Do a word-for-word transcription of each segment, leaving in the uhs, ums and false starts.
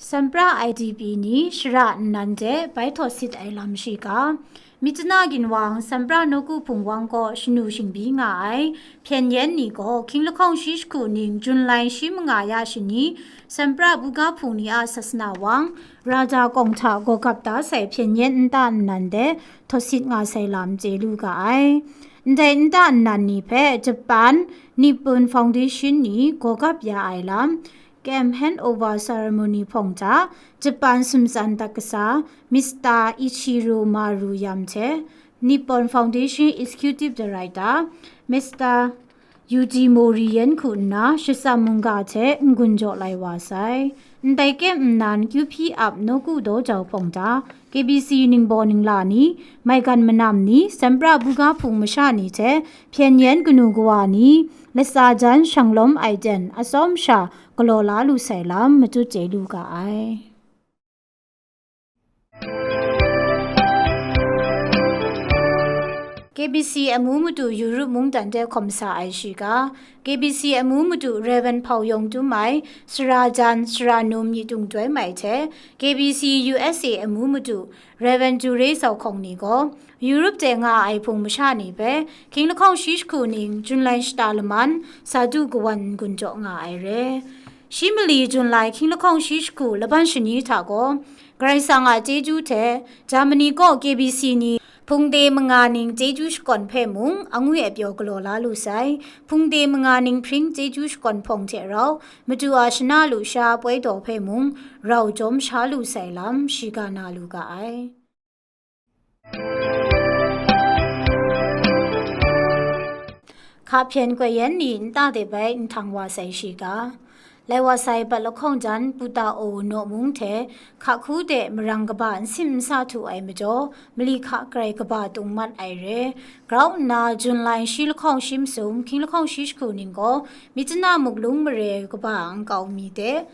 Sampra I D P ni shara nnan de bai htawt sit ai lam shiga, Myitkyina ginwang Sampra nawku hpung wang kaw shanu shingbyi nga ai hpyen yen ni gaw, hkying lahkawng shi jahku ning Jun lai shi manga ya shani, Sampra buga hpung ni a sasana wang, Raja kawng hta gawgap da sai hpyen yen nta nnan de htawt sit nga sai lam chye lu ga ai. Ndai nta nnan ni hpe Japan Nippon Foundation ni gawgap ya ai lam, Camp Handover Ceremony hpawng hta Japan sumtsan dat kasa Mister Ichiro Maru yam hte Nippon Foundation Executive Director Mister Yuji Mori yan hku nna shatsam mungga hte n-gun jaw lai wa sai. Ndai camp nnan Q P ap nawku daw jau hpawng hta K B C ningbaw ningla ni, maigan manam ni, Sampra buga hpung masha ni hte hpyen yen kanu kawa ni, latsa jan shanglawm ai ten atsawm sha galaw la lu sai lam matut chye lu ga ai. K B C amu matu Europe mungdan de hkawm sa ai shiga, K B C amu matu Rev. Hpau Yawng Tum ai, sara jan, sara num myi tung doi mai hte, K B C U S A amu matu Rev. Jure Zau Hkawng ni gaw, Europe de nga ai hpung masha ni hpe, hkying lahkawng shi jahku ning Jun lai shata laman, sa du kawan n-gun jaw nga ai re. Shi mali Jun lai hkying lahkawng shi jahku laban shani hta gaw, Karai Kasang a chyeju hte, Germany kaw K B C ni hpungde manga ning chyeju shakawn hpe mung, angwi apyaw galaw la lu sai. Hpungde manga ning hpring chyeju shakawn hpawng hte rau, matu a shana lusha poi daw hpe mung, rau jawm sha lu sai lam, shiga na lu ga ai. Hka hpyen koi yan ni nta de bai nhtang wa sai shiga, lai wa sai bat lahkawng jan Puta O naw mung hte hka hku de marang kaba n sim n sa htu ai majaw, mali hka grai kaba tung mat ai re. Grau nna Jun lai shi lahkawng shi masum, hkying lahkawng shi jahku ning gaw, Myitkyina muklung mare kaba nkau mi de,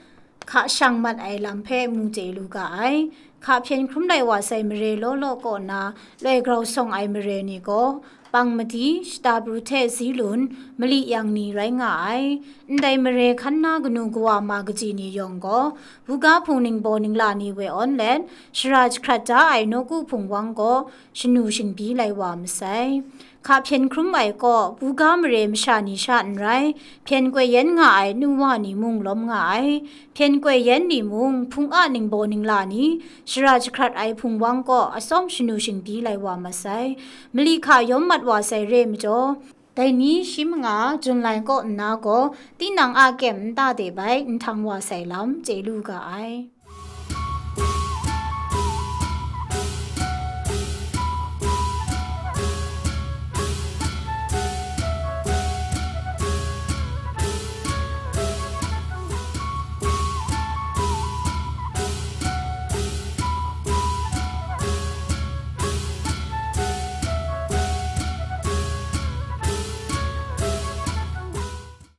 hka shang mat ai lam hpe mu chye lu ga ai. Hka hpyen hkrum lai wa sai mare law law kaw na loi grau sawng ai mare ni gaw, Pang Madi, Shata Pru hte Zi Lun, Mali Yang ni rai nga ai. Ndai mare hkan na kanu kawa ma kaji ni yawng gaw, buga hpung ningbaw ningla ni we awn let, shara jahkrat da ai nawku hpung wang gaw, shanu shingbyi lai wa masai. Hka hpyen hkrum ai kaw, buga mare masha ni sha n rai, hpyen koi yan nga ai nu wa ni mung lawm nga ai. Hpyen koi yan ni mung, hpung a ningbaw ningla ni, shara jahkrat ai hpung wang kaw, atsawm shanu shingbyi lai wa masai. Mali hka yawm mat wa sai re majaw, dai ni shi manga Jun lai kaw nna gaw, tinang a kem nta de bai nhtang wa sai lam chye lu ga ai.